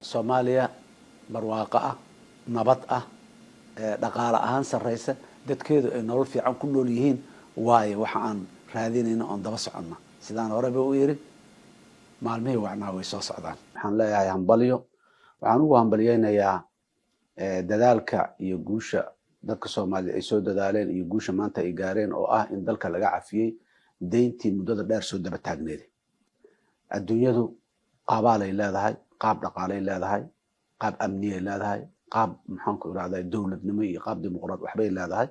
Soomaaliya barwaaqo ah, nabad ah, dhaqaale ahaan sarreysa, dadkeedu ay nolol fiican ku nool yihiin, waayo waxa aan raadinayna oon daba soconna. Sidaan horeba u yiri, maalmihii wacnaa way soo socdaan. Waxaan leeyahay hambalyo. Waxaan ugu hambalyeynayaa dadaalka iyo guusha dadka Soomaaliya ay soo dadaaleen iyo guusha maanta ay gaareen, oo ah in dalka laga cafiyey deyntii muddada dheer soo daba taagneed. Adduunyadu qaabaalay leedahay, qaab dhaqaalay leedahay, qaab amniyay leedahay, qaab, maxaanku irahdaa, dowladnimo iyo qaab dimuqraad waxbay leedahay.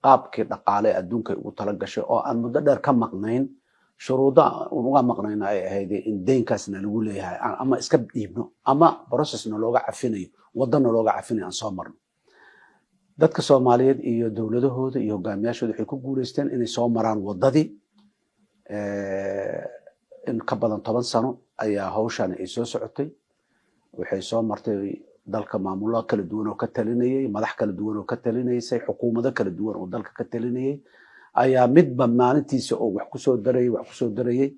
Qaabkii dhaqaale adduunkay ugu tala gashay oo aan muddo dheer ka maqnayn, shuruudo uga maqnayna ay ahayd in deynkaasna lagu leeyahay ama iska dhiibno ama processna looga cafinayo, wadana looga cafinayo aan soo marno. Dadka Soomaaliyeed iyo dowladahooda iyo hogaamiyaashooda waxay ku guuleysteen inay soo maraan wadadii. In ka badan 10 sano ayaa hawshani ay soo socotay. Waxay soo martay dalka maamullo kala duwan oo ka talinayay, madax kala duwan oo ka talinaysay, xukuumado kala duwan oo dalka ka talinayay ayaa midba maalintiisa oo wax kusoo darayay, wax kusoo darayay.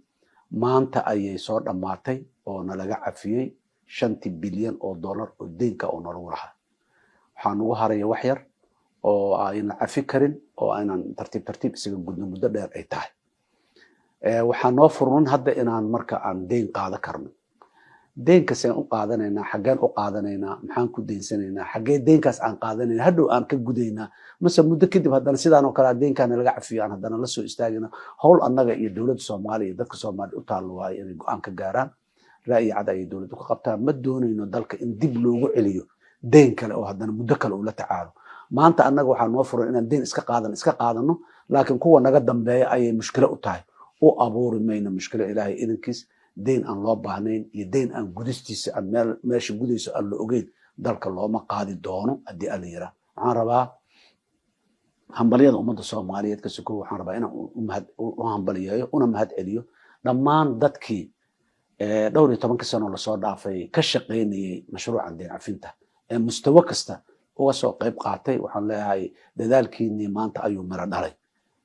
Maanta ayay soo dhammaatay oo nalaga cafiyey 5-tii bilyan oo dollar oo deynka oo nalagu lahaa. Waxaa nagu haraya wax yar oo ayna cafi karin oo aynan tartiib tartiib isaga gudno, muddo dheer ay tahay. Waxaa noo furnan hadda inaan marka aan deyn qaada karno. Deynka seen u qaadanaynaa? Xaggeen u qaadanaynaa? Maxaan ku deynsanaynaa? Xaggee deynkaas aan qaadanayna hadhow aan ka gudaynaa? Mase muddo kadib haddana sidaan oo kale deynkaana laga cafiyo aan haddana la soo istaagina? Howl annaga iyo dowladda Soomaaliya iyo dadka Soomaaliya u taallo waayo inay go-aan ka gaaraan. Ra'yi cad ayay dowladdu ka qabtaa. Ma doonayno dalka in dib loogu celiyo deyn kale oo haddana muddo kale uu la tacaalo. Maanta annaga waxaa noo furan inaan deyn iska qaadan iska qaadano, laakiin kuwa naga dambeeya ayay mushkilo u tahay. U abuuri mayno mushkilo, Ilaahay idankiis. Deyn aan loo baahnayn iyo deyn aan gudistiisa aan meel meesha gudayso aan la ogeyn dalka looma qaadi doono haddii Alla yiraa. Waxaan rabaa hambalyada ummadda Soomaaliyeed ka sokow, waxaan rabaa inaan u hambaliyeeyo una mahad celiyo dhammaan dadkii dhowr iyo tobanka sano lasoo dhaafay ka shaqaynayay mashruucan deyn cafinta ee mustawo kasta uga soo qayb qaatay. Waxaan leeyahay dadaalkiinii maanta ayuu miro dhalay.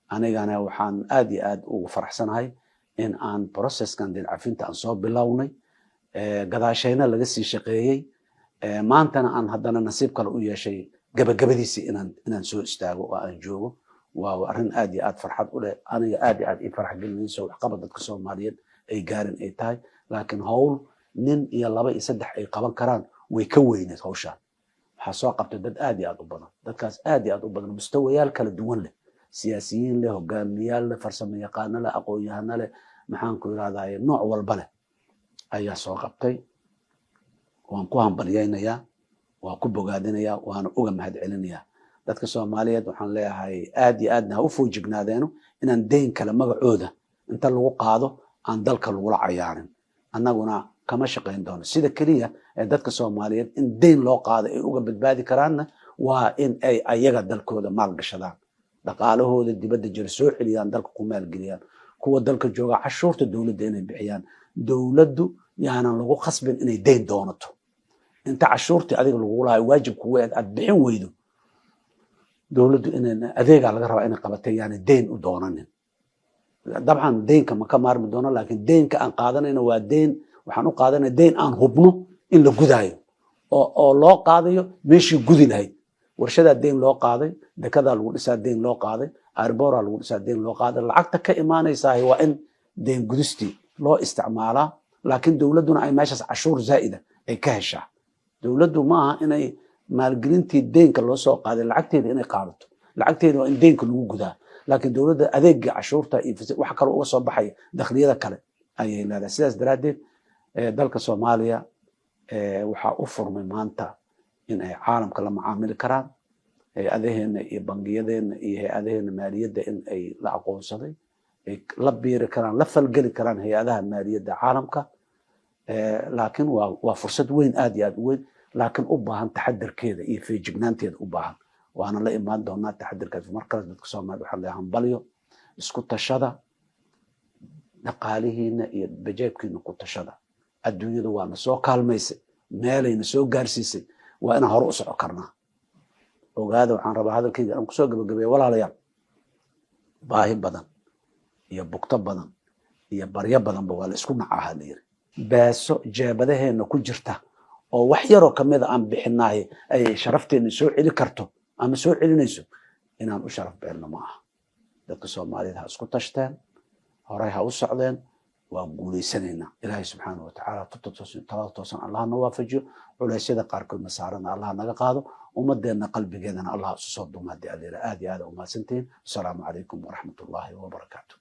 Anigana waxaan aad iyo aad ugu faraxsanahay in aan processkan deyn cafinta aan soo bilownay, gadaashayna laga sii shaqeeyey, maantana aan haddana nasiib kale u yeeshay gabagabadiisii inaan soo istaago oo aan joogo. Waa arrin aad iyo aad farxad u leh, aniga aad iyo aad ii farax gelinayso, waxqabad dadka Soomaaliyeed ay gaarin ay tahay. Laakiin howl nin iyo laba iyo saddex ay qaban karaan way ka weyneed hawshaan. Waxaa soo qabtay dad aad iyo aad u badan. Dadkaas aad iyo aad u badan, mustawayaal kala duwan leh, siyaasiyiin leh, hogaamiyaal leh, farsamo yaqaano leh, aqoon-yahano leh, maxaan ku irahdaye, nooc walba leh ayaa soo qabtay. Waan ku hambalyaynayaa, waan ku bogaadinayaa, waana uga mahad celinayaa. Dadka Soomaaliyeed waxaan leeyahay aad iyo aadna ha u foojignaadeeno inaan deyn kale magacooda inta lagu qaado aan dalka lagula cayaarin. Annaguna kama shaqayn doono. Sida keliya ee dadka Soomaaliyeed in deyn loo qaado ay uga badbaadi karaanna waa in ay ayaga dalkooda maalgashadaan, dhaqaalahooda dibadda jira soo celiyaan, dalka ku maalgeliyaan, kuwa dalka jooga cashuurta dowladda inay bixiyaan. Dowladdu yaanan lagu khasbin inay deyn doonato. Inta cashuurtii adiga lagugu lahay waajib kugu aad bixin weydo, dowladdu in adeegaa laga rabaa inay qabatay yaana deyn u doonanin. Dabcan deynka ma ka maarmi doono, laakiin deynka aan qaadanayno waa deyn, waxaan u qaadanaya deyn aan hubno in la gudaayo oo loo qaadayo meeshii gudi lahayd. Warshadaa deyn loo qaaday, dekadaa lagu dhisaa deyn loo qaaday, airportaa lagu dhisaa deyn loo qaaday. Lacagta ka imaanaysaa waa in deyn gudistii loo isticmaalaa, laakiin dowladduna ay meeshaas cashuur zaa'ida ay ka heshaa. Dowladdu ma aha inay maalgelintii deynka loo soo qaaday lacagteeda inay qaadato. Lacagteeda waa in deynka lagu gudaa, laakiin dowladda adeega cashuurta iyo wax kale uga soo baxaya dakhliyada kale ayay leedahay. Sidaas daraaddeed dalka Soomaaliya waxaa u furmay maanta in ay caalamka la macaamili karaan, hay-adaheena iyo bangiyadeena iyo hay-adaheena maaliyadda in ay la aqoonsaday, ay la biiri karaan, la falgeli karaan hay-adaha maaliyadda caalamka. Laakiin waa fursad weyn, aad iyo aad u weyn, laakiin u baahan taxadarkeeda iyo feejignaanteeda u baahan. Waana la imaan doonaa taxadarkaas. Mar kale dadka Soomaaliya waxaa leeyahay hambalyo. Isku tashada, dhaqaalihiina iyo bajeebkiina ku tashada. Adduunyadu waana soo kaalmaysay, meelayna soo gaarsiisay, waa inaan hore u soco karnaa. Ogaada, waxaan rabaa hadalkayga aan kusoo gabagabeeya, walaalayaal, baahi badan iyo bugto badan iyo baryo badanba waa la isku nacaha la yiri. Beeso jeebadaheena ku jirta. Oo wax yaroo kamida aan bixinaay ay sharafteena soo celi karto ama soo celinayso, inaan u sharaf beelno ma aha. Dadka Soomaaliyeed ha isku tashteen, horay ha u socdeen, waan guulaysanaynaa. Ilaahay subxaana watacaala tubta toosan, talada toosan Allah na waafajiyo. Culeysyada qaarkoodna saarana Allah naga qaado. Ummadeenna qalbigeedana Allah isu soo duma haddii Alla yidhaha. Aad iyo aad umahadsantihiin. Asalaamu calaykum waraxmat ullaahi wabarakaatu.